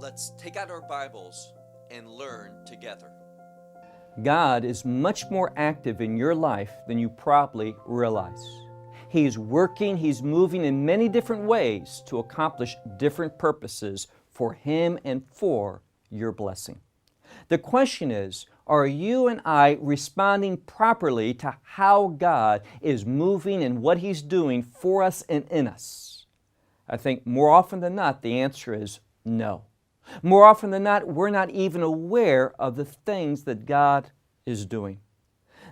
let's take out our Bibles and learn together. God is much more active in your life than you probably realize. He's working, He's moving in many different ways to accomplish different purposes for Him and for your blessing. The question is, are you and I responding properly to how God is moving and what He's doing for us and in us? I think more often than not, the answer is no. More often than not, we're not even aware of the things that God is doing.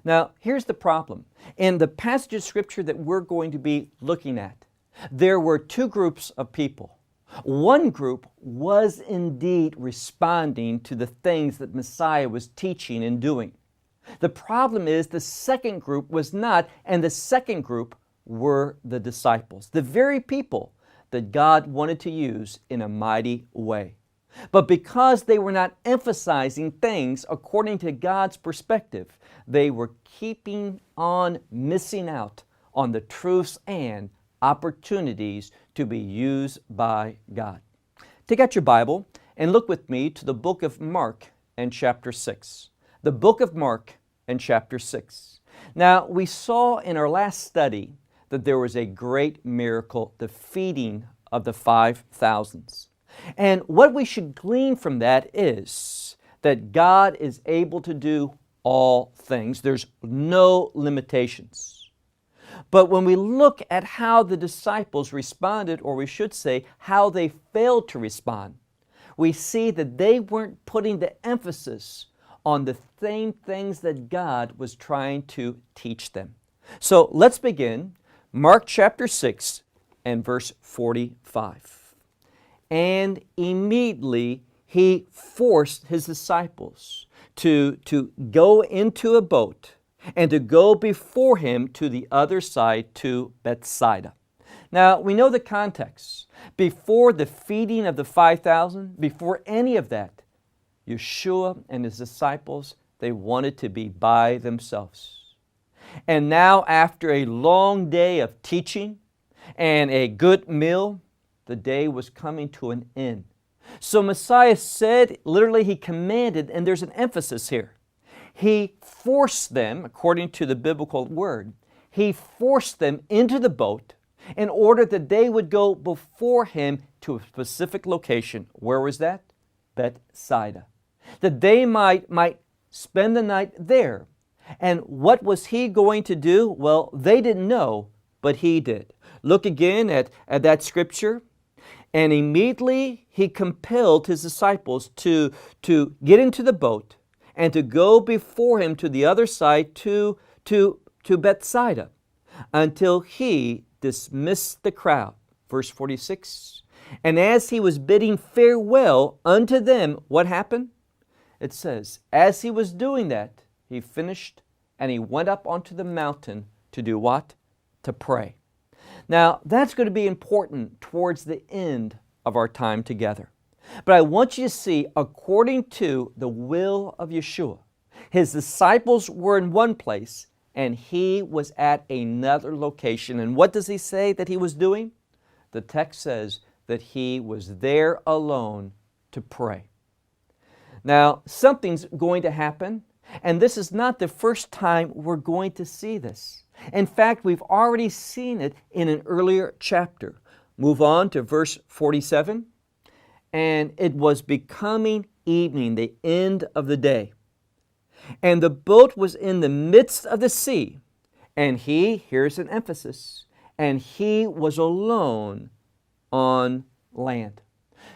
Now, here's the problem. In the passage of Scripture that we're going to be looking at, there were two groups of people. One group was indeed responding to the things that Messiah was teaching and doing. The problem is the second group was not, and the second group were the disciples, the very people that God wanted to use in a mighty way. But because they were not emphasizing things according to God's perspective, they were keeping on missing out on the truths and opportunities to be used by God. Take out your Bible and look with me to the book of Mark and chapter 6. The book of Mark and chapter 6. Now, we saw in our last study that there was a great miracle, the feeding of the 5,000s. And what we should glean from that is that God is able to do all things. There's no limitations. But when we look at how the disciples responded, or we should say, how they failed to respond, we see that they weren't putting the emphasis on the same things that God was trying to teach them. So let's begin. Mark chapter 6 and verse 45. And immediately He forced His disciples to go into a boat and to go before Him to the other side to Bethsaida. Now, we know the context. Before the feeding of the 5,000, before any of that, Yeshua and His disciples, they wanted to be by themselves. And now, after a long day of teaching and a good meal, the day was coming to an end. So Messiah said, literally He commanded, and there's an emphasis here. He forced them, according to the biblical word, He forced them into the boat in order that they would go before Him to a specific location. Where was that? Bethsaida. That they might spend the night there. And what was He going to do? Well, they didn't know, but He did. Look again at that scripture. And immediately He compelled His disciples to get into the boat and to go before Him to the other side to Bethsaida until He dismissed the crowd. Verse 46. And as He was bidding farewell unto them, what happened? It says, as He was doing that, He finished and He went up onto the mountain to do what? To pray. Now, that's going to be important towards the end of our time together. But I want you to see, according to the will of Yeshua, His disciples were in one place and He was at another location. And what does He say that He was doing? The text says that He was there alone to pray. Now, something's going to happen, and this is not the first time we're going to see this. In fact, we've already seen it in an earlier chapter. Move on to verse 47. And it was becoming evening, the end of the day. And the boat was in the midst of the sea. And He, here's an emphasis, and He was alone on land.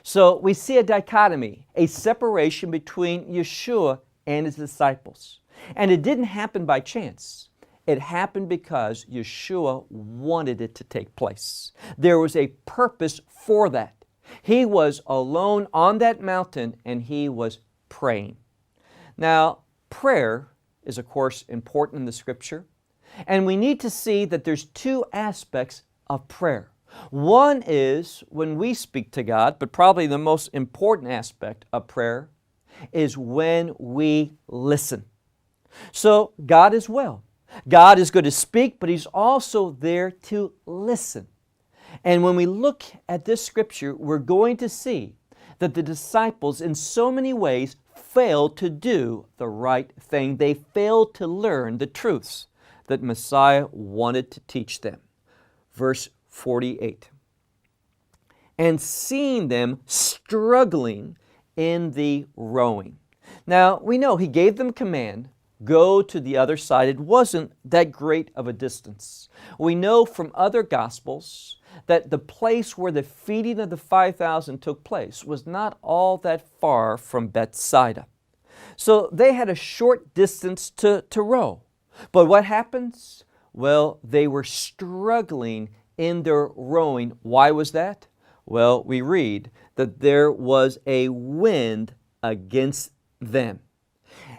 So we see a dichotomy, a separation between Yeshua and His disciples. And it didn't happen by chance. It happened because Yeshua wanted it to take place. There was a purpose for that. He was alone on that mountain and He was praying. Now, prayer is, of course, important in the Scripture. And we need to see that there's two aspects of prayer. One is when we speak to God, but probably the most important aspect of prayer is when we listen. So God is well. God is going to speak, but He's also there to listen. And when we look at this scripture, we're going to see that the disciples in so many ways failed to do the right thing. They failed to learn the truths that Messiah wanted to teach them. Verse 48. And seeing them struggling in the rowing. Now, we know He gave them command, go to the other side. It wasn't that great of a distance. We know from other Gospels that the place where the feeding of the 5,000 took place was not all that far from Bethsaida. So they had a short distance to row. But what happens? Well, they were struggling in their rowing. Why was that? Well, we read that there was a wind against them.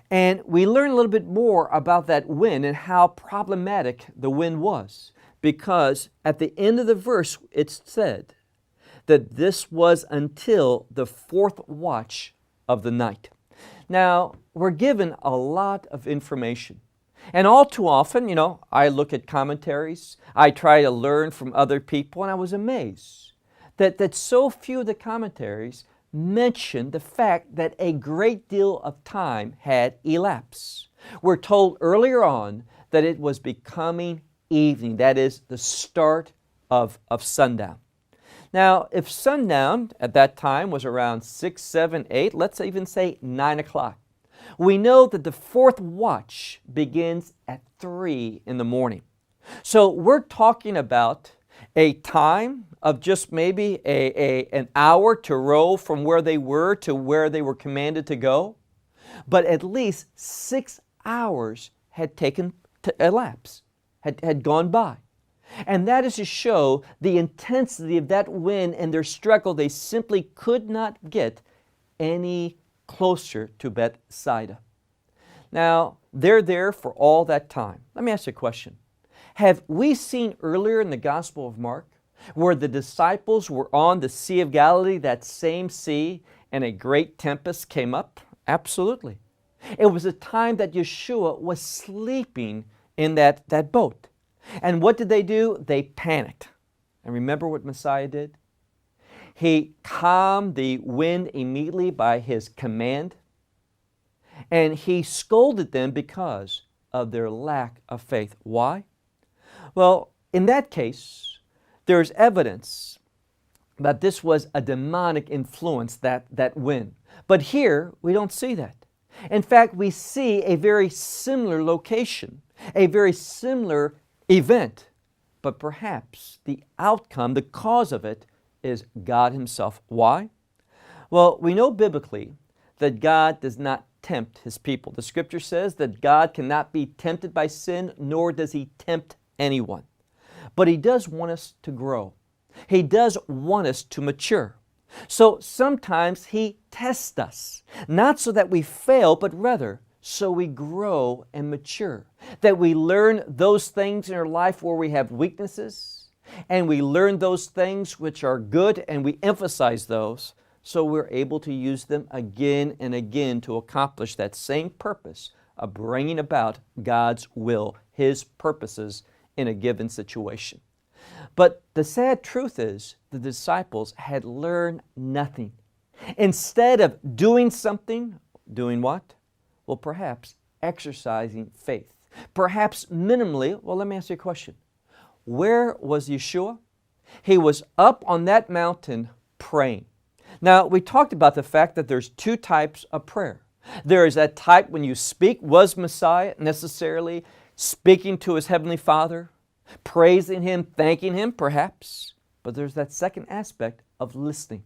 And we learn a little bit more about that wind and how problematic the wind was, because at the end of the verse it said that this was until the 4th watch of the night. Now, we're given a lot of information. And all too often, I look at commentaries, I try to learn from other people, and I was amazed that so few of the commentaries mention the fact that a great deal of time had elapsed. We're told earlier on that it was becoming evening, that is, the start of sundown. Now, if sundown at that time was around 6, 7, 8, let's even say 9 o'clock, we know that the 4th watch begins at 3 in the morning. So we're talking about a time of just maybe an hour to row from where they were to where they were commanded to go. But at least 6 hours had taken to elapse, had gone by. And that is to show the intensity of that wind and their struggle. They simply could not get any closer to Bethsaida. Now, they're there for all that time. Let me ask you a question. Have we seen earlier in the Gospel of Mark where the disciples were on the Sea of Galilee, that same sea, and a great tempest came up? Absolutely. It was a time that Yeshua was sleeping in that boat. And what did they do? They panicked. And remember what Messiah did? He calmed the wind immediately by His command. And He scolded them because of their lack of faith. Why? Well, in that case, there's evidence that this was a demonic influence, that wind. But here, we don't see that. In fact, we see a very similar location, a very similar event, but perhaps the outcome, the cause of it, is God Himself. Why? Well, we know biblically that God does not tempt His people. The Scripture says that God cannot be tempted by sin, nor does He tempt anyone. But He does want us to grow. He does want us to mature. So sometimes He tests us, not so that we fail, but rather so we grow and mature, that we learn those things in our life where we have weaknesses, and we learn those things which are good, and we emphasize those, so we're able to use them again and again to accomplish that same purpose of bringing about God's will, His purposes in a given situation. But the sad truth is the disciples had learned nothing. Instead of doing something, doing what? Well, perhaps exercising faith. Perhaps minimally, well, let me ask you a question. Where was Yeshua? He was up on that mountain praying. Now, we talked about the fact that there's 2 types of prayer. There is that type when you speak. Was Messiah necessarily speaking to His Heavenly Father, praising Him, thanking Him, perhaps? But there's that second aspect of listening.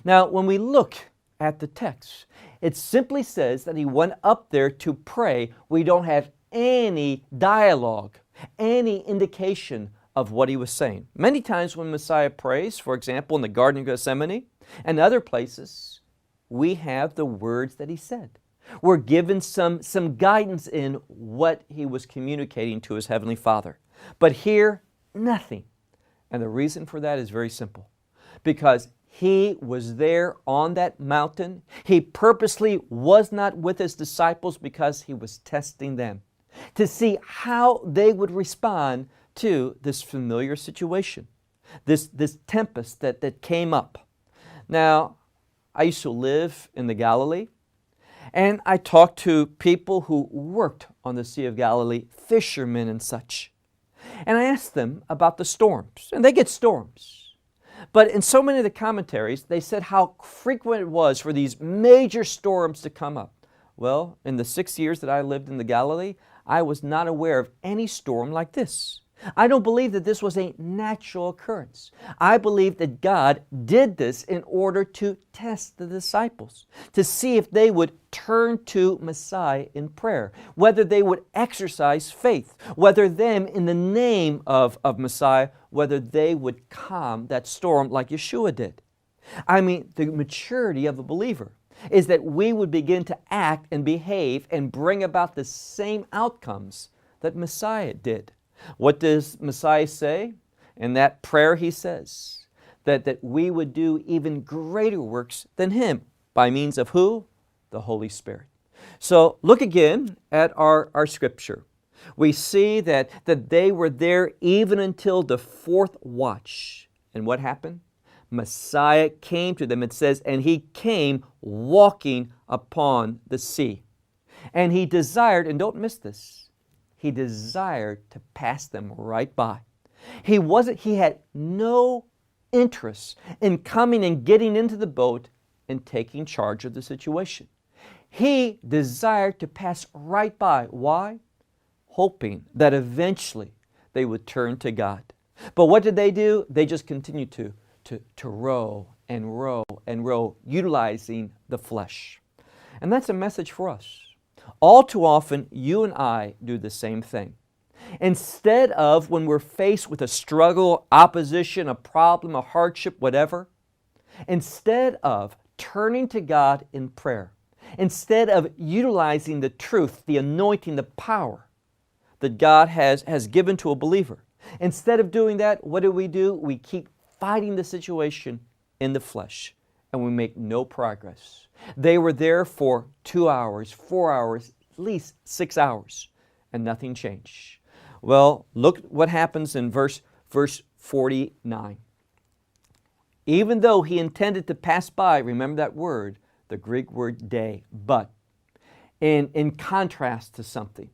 Now, when we look at the text, it simply says that He went up there to pray. We don't have any dialogue, any indication of what He was saying. Many times when Messiah prays, for example, in the Garden of Gethsemane and other places, we have the words that He said. We're given some guidance in what He was communicating to His Heavenly Father. But here, nothing. And the reason for that is very simple. Because He was there on that mountain. He purposely was not with His disciples because He was testing them to see how they would respond to this familiar situation, this tempest that came up. Now, I used to live in the Galilee, and I talked to people who worked on the Sea of Galilee, fishermen and such. And I asked them about the storms, and they get storms. But in so many of the commentaries, they said how frequent it was for these major storms to come up. Well, in the 6 years that I lived in the Galilee, I was not aware of any storm like this. I don't believe that this was a natural occurrence. I believe that God did this in order to test the disciples, to see if they would turn to Messiah in prayer, whether they would exercise faith, whether them in the name of Messiah, whether they would calm that storm like Yeshua did. I mean, the maturity of a believer is that we would begin to act and behave and bring about the same outcomes that Messiah did. What does Messiah say? In that prayer he says that we would do even greater works than Him. By means of who? The Holy Spirit. So look again at our scripture. We see that they were there even until the fourth watch. And what happened? Messiah came to them. It says, and He came walking upon the sea. And He desired, and don't miss this, He desired to pass them right by. He had no interest in coming and getting into the boat and taking charge of the situation. He desired to pass right by. Why? Hoping that eventually they would turn to God. But what did they do? They just continued to row and row and row, utilizing the flesh. And that's a message for us. All too often, you and I do the same thing. Instead of, when we're faced with a struggle, opposition, a problem, a hardship, whatever, instead of turning to God in prayer, instead of utilizing the truth, the anointing, the power that God has given to a believer, instead of doing that, what do? We keep fighting the situation in the flesh, and we make no progress. They were there for 2 hours, 4 hours, at least 6 hours, and nothing changed. Well, look what happens in verse 49. Even though He intended to pass by, remember that word, the Greek word day, but in contrast to something.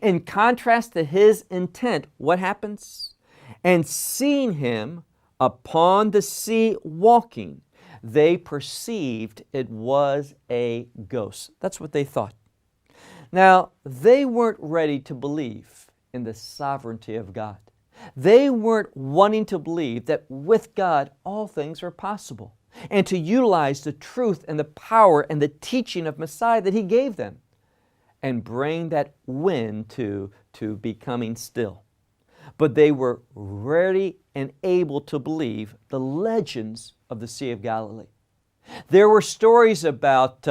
In contrast to His intent, what happens? And seeing Him upon the sea walking, they perceived it was a ghost. That's what they thought. Now, they weren't ready to believe in the sovereignty of God. They weren't wanting to believe that with God all things are possible, and to utilize the truth and the power and the teaching of Messiah that He gave them, and bring that wind to becoming still. But they were ready and able to believe the legends of the Sea of Galilee. There were stories about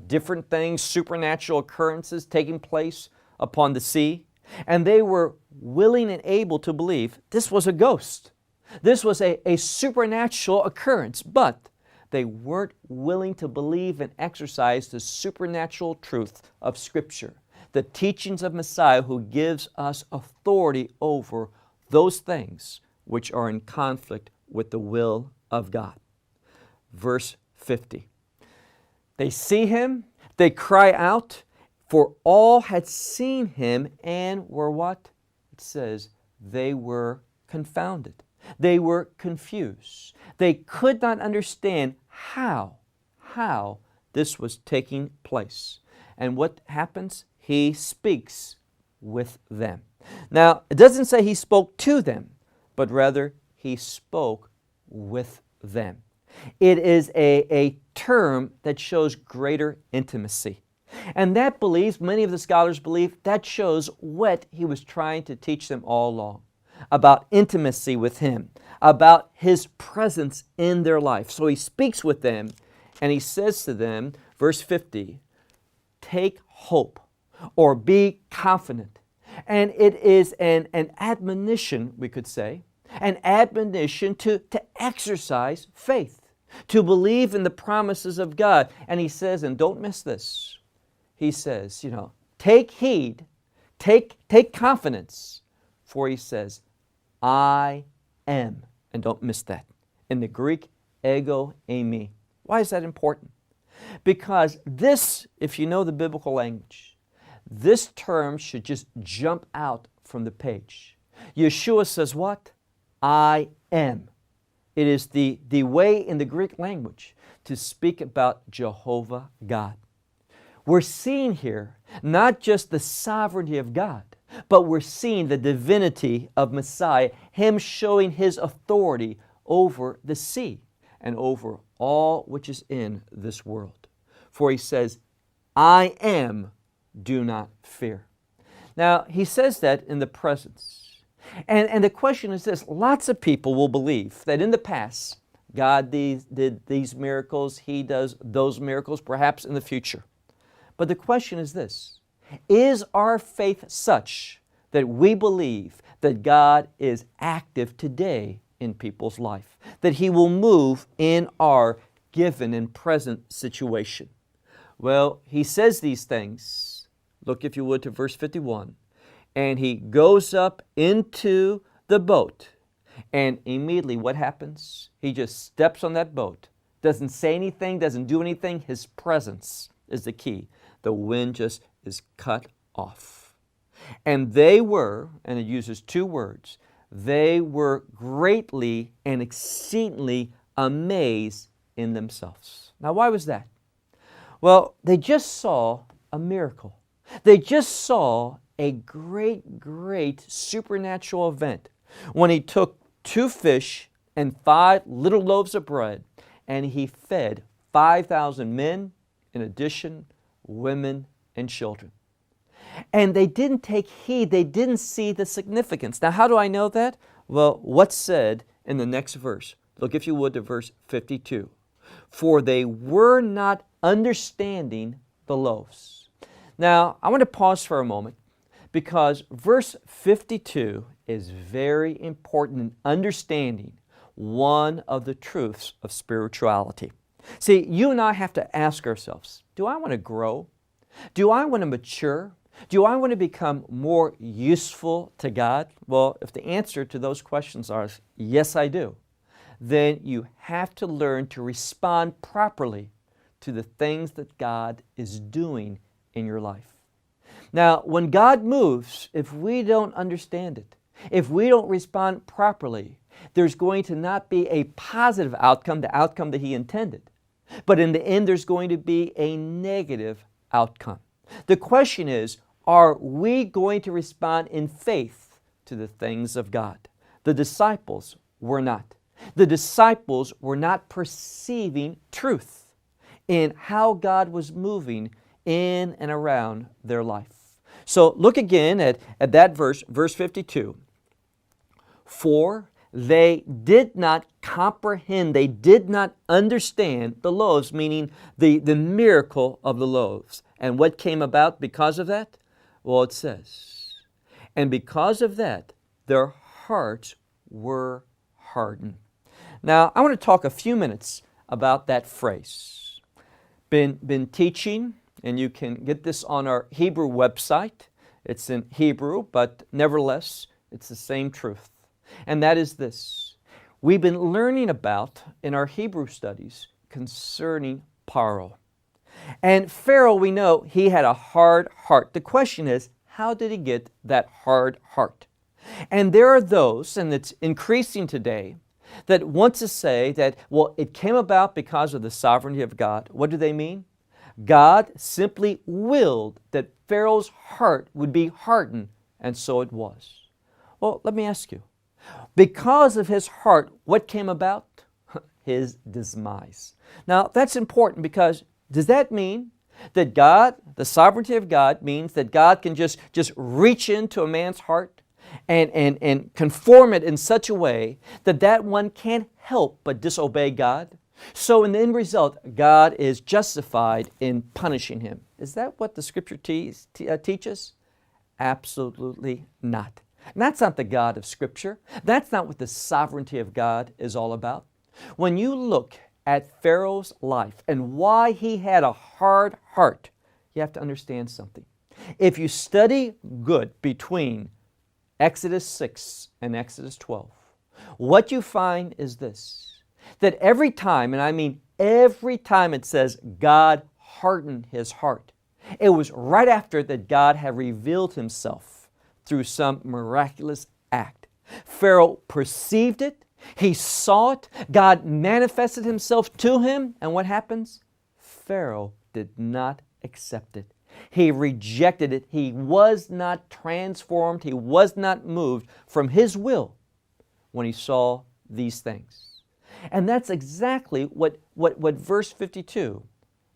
different things, supernatural occurrences taking place upon the sea, and they were willing and able to believe this was a ghost. This was a supernatural occurrence, but they weren't willing to believe and exercise the supernatural truth of Scripture, the teachings of Messiah, who gives us authority over those things which are in conflict with the will of God. Verse 50. They see Him, they cry out, for all had seen Him and were what? It says they were confounded. They were confused. They could not understand how this was taking place. And what happens? He speaks with them. Now, it doesn't say He spoke to them, but rather He spoke with them. It is a term that shows greater intimacy. And that believes, many of the scholars believe, that shows what He was trying to teach them all along, about intimacy with Him, about His presence in their life. So He speaks with them, and He says to them, verse 50, take hope, or be confident. And it is an admonition, we could say, an admonition to exercise faith, to believe in the promises of God. And He says, and don't miss this, He says, take heed, take confidence, for He says, I am. And don't miss that. In the Greek, ego eimi. Why is that important? Because this, if you know the biblical language, this term should just jump out from the page. Yeshua says what? I am. It is the way in the Greek language to speak about Jehovah God. We're seeing here not just the sovereignty of God, but we're seeing the divinity of Messiah, Him showing His authority over the sea and over all which is in this world. For He says, I am, do not fear. Now, He says that in the presence. And the question is this, lots of people will believe that in the past, God did these miracles, He does those miracles, perhaps in the future. But the question is this, is our faith such that we believe that God is active today in people's life, that He will move in our given and present situation? Well, He says these things. Look, if you would, to verse 51. And He goes up into the boat. And immediately what happens? He just steps on that boat. Doesn't say anything, doesn't do anything. His presence is the key. The wind just is cut off. And they were, and it uses two words, they were greatly and exceedingly amazed in themselves. Now, why was that? Well, they just saw a miracle. They just saw a great supernatural event when He took 2 fish and 5 little loaves of bread and He fed 5,000 men, in addition, women and children. And they didn't take heed, they didn't see the significance. Now, how do I know that? Well, what's said in the next verse? Look, if you would, to verse 52. For they were not understanding the loaves. Now, I want to pause for a moment, because verse 52 is very important in understanding one of the truths of spirituality. See, you and I have to ask ourselves, do I want to grow? Do I want to mature? Do I want to become more useful to God? Well, if the answer to those questions are yes, I do, then you have to learn to respond properly to the things that God is doing in your life. Now, when God moves, if we don't understand it, if we don't respond properly, there's going to not be a positive outcome, the outcome that He intended. But in the end, there's going to be a negative outcome. The question is, are we going to respond in faith to the things of God? The disciples were not. The disciples were not perceiving truth in how God was moving in and around their life. So look again at that verse 52. For they did not comprehend, they did not understand the loaves, meaning the miracle of the loaves. And what came about because of that? Well, it says, and because of that, their hearts were hardened. Now, I want to talk a few minutes about that phrase. Been teaching, and you can get this on our Hebrew website. It's in Hebrew, but nevertheless, it's the same truth. And that is this. We've been learning about, in our Hebrew studies, concerning Paro. And Pharaoh, we know, he had a hard heart. The question is, how did he get that hard heart? And there are those, and it's increasing today, that want to say that, well, it came about because of the sovereignty of God. What do they mean? God simply willed that Pharaoh's heart would be hardened, and so it was. Well, let me ask you, because of his heart, what came about? His demise. Now, that's important, because does that mean that God, the sovereignty of God, means that God can just reach into a man's heart and conform it in such a way that that one can't help but disobey God? So in the end result, God is justified in punishing him. Is that what the Scripture teaches? Absolutely not. And that's not the God of Scripture. That's not what the sovereignty of God is all about. When you look at Pharaoh's life and why he had a hard heart, you have to understand something. If you study good between Exodus 6 and Exodus 12, what you find is this. that every time, and I mean every time it says God hardened his heart, it was right after that God had revealed himself through some miraculous act. Pharaoh perceived it. He saw it. God manifested himself to him. And what happens? Pharaoh did not accept it. He rejected it. He was not transformed. He was not moved from his will when he saw these things. And that's exactly what verse 52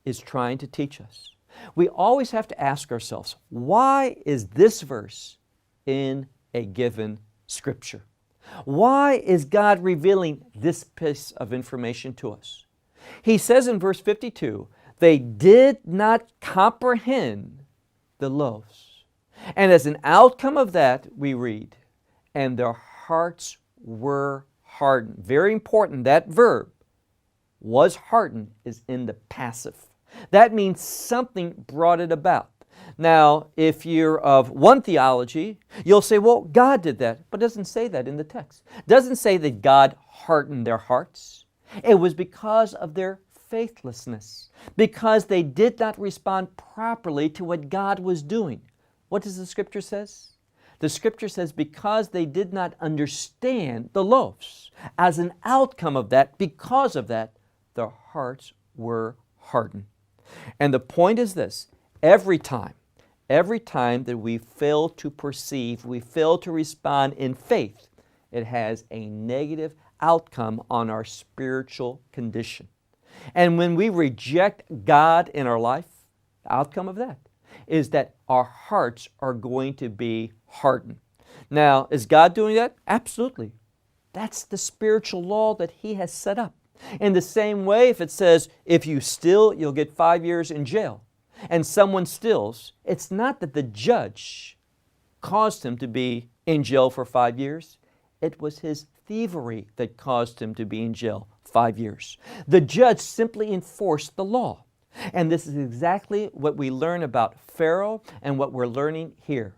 is trying to teach us. We always have to ask ourselves, why is this verse in a given scripture? Why is God revealing this piece of information to us? He says in verse 52, they did not comprehend the loaves. And as an outcome of that, we read, and their hearts were hardened. Very important, that verb, was hardened, is in the passive. That means something brought it about. Now, if you're of one theology, you'll say, well, God did that, but it doesn't say that in the text. It doesn't say that God hardened their hearts. It was because of their faithlessness, because they did not respond properly to what God was doing. What does the scripture says? The scripture says because they did not understand the loaves. As an outcome of that, because of that, their hearts were hardened. And the point is this, every time that we fail to perceive, we fail to respond in faith, it has a negative outcome on our spiritual condition. And when we reject God in our life, the outcome of that is that our hearts are going to be hardened. Now, is God doing that? Absolutely. That's the spiritual law that He has set up. In the same way, if it says, if you steal, you'll get 5 years in jail, and someone steals, it's not that the judge caused him to be in jail for 5 years. It was his thievery that caused him to be in jail 5 years. The judge simply enforced the law. And this is exactly what we learn about Pharaoh and what we're learning here.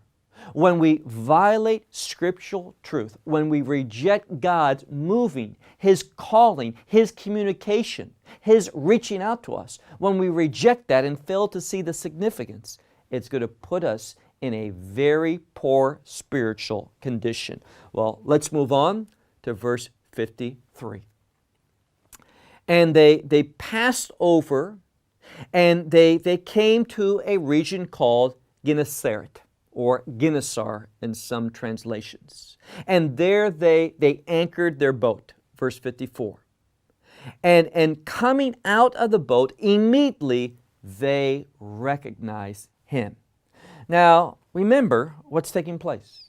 When we violate scriptural truth, when we reject God's moving, His calling, His communication, His reaching out to us, when we reject that and fail to see the significance, it's going to put us in a very poor spiritual condition. Well, let's move on to verse 53. And they passed over, and they came to a region called Gennesaret, or Gennesar in some translations. And there they anchored their boat, verse 54. And coming out of the boat, immediately they recognized Him. Now, remember what's taking place.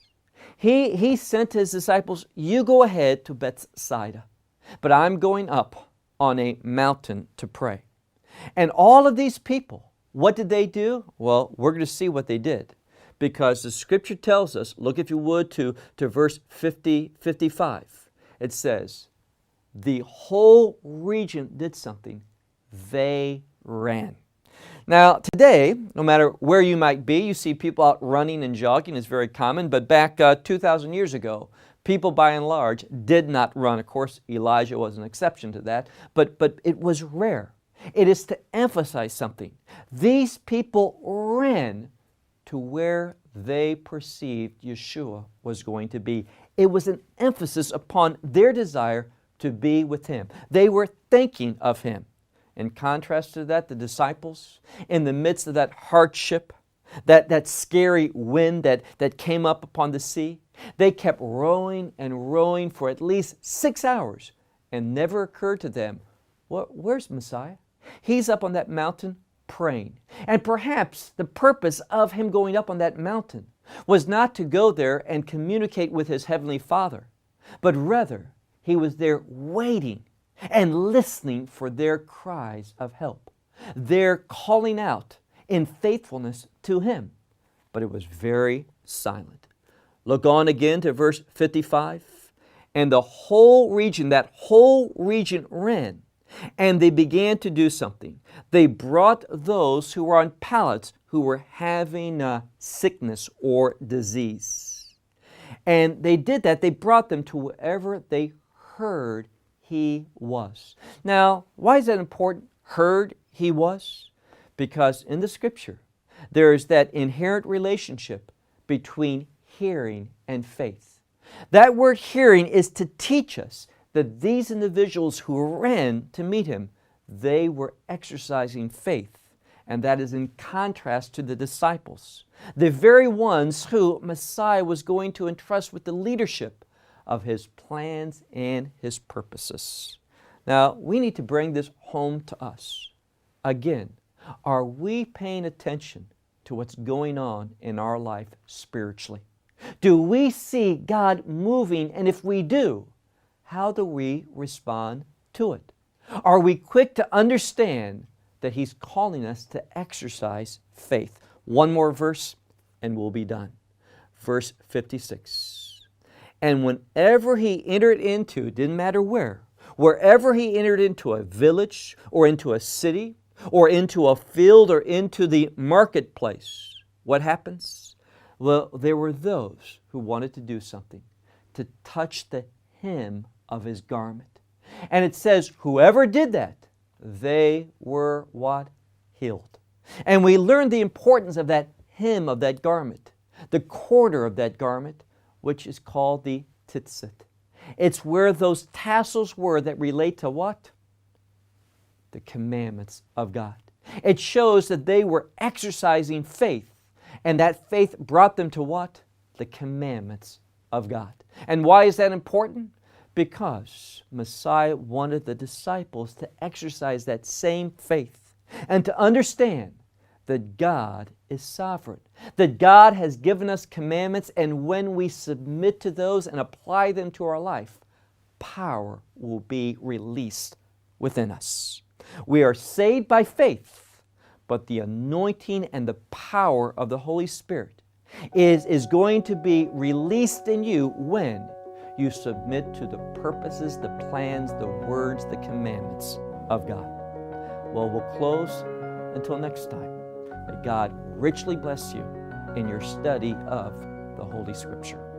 He sent His disciples, you go ahead to Bethsaida, but I'm going up on a mountain to pray. And all of these people, what did they do? Well, we're going to see what they did. Because the scripture tells us, look if you would to verse 55. It says, the whole region did something. They ran. Now today, no matter where you might be, you see people out running and jogging is very common. But back 2,000 years ago, people by and large did not run. Of course, Elijah was an exception to that. But it was rare. It is to emphasize something. These people ran to where they perceived Yeshua was going to be. It was an emphasis upon their desire to be with Him. They were thinking of Him. In contrast to that, the disciples, in the midst of that hardship, that scary wind that came up upon the sea, they kept rowing and rowing for at least 6 hours, and never occurred to them, where's Messiah? He's up on that mountain praying. And perhaps the purpose of Him going up on that mountain was not to go there and communicate with His Heavenly Father, but rather He was there waiting and listening for their cries of help. Their calling out in faithfulness to Him. But it was very silent. Look on again to verse 55. And the whole region, that whole region ran. And they began to do something. They brought those who were on pallets who were having sickness or disease. And they did that. They brought them to wherever they heard He was. Now, why is that important? Heard He was? Because in the Scripture, there is that inherent relationship between hearing and faith. That word hearing is to teach us that these individuals who ran to meet Him, they were exercising faith. And that is in contrast to the disciples, the very ones who Messiah was going to entrust with the leadership of His plans and His purposes. Now, we need to bring this home to us. Again, are we paying attention to what's going on in our life spiritually? Do we see God moving? And if we do, how do we respond to it? Are we quick to understand that He's calling us to exercise faith? One more verse and we'll be done. Verse 56. And whenever He entered into, didn't matter where, wherever He entered into a village or into a city or into a field or into the marketplace, what happens? Well, there were those who wanted to do something, to touch the hem of His garment. And it says, whoever did that, they were what? Healed. And we learned the importance of that hem of that garment, the quarter of that garment, which is called the tzitzit. It's where those tassels were that relate to what? The commandments of God. It shows that they were exercising faith, and that faith brought them to what? The commandments of God. And why is that important? Because Messiah wanted the disciples to exercise that same faith and to understand that God is sovereign, that God has given us commandments, and when we submit to those and apply them to our life, power will be released within us. We are saved by faith, but the anointing and the power of the Holy Spirit is going to be released in you when you submit to the purposes, the plans, the words, the commandments of God. Well, we'll close until next time. May God richly bless you in your study of the Holy Scripture.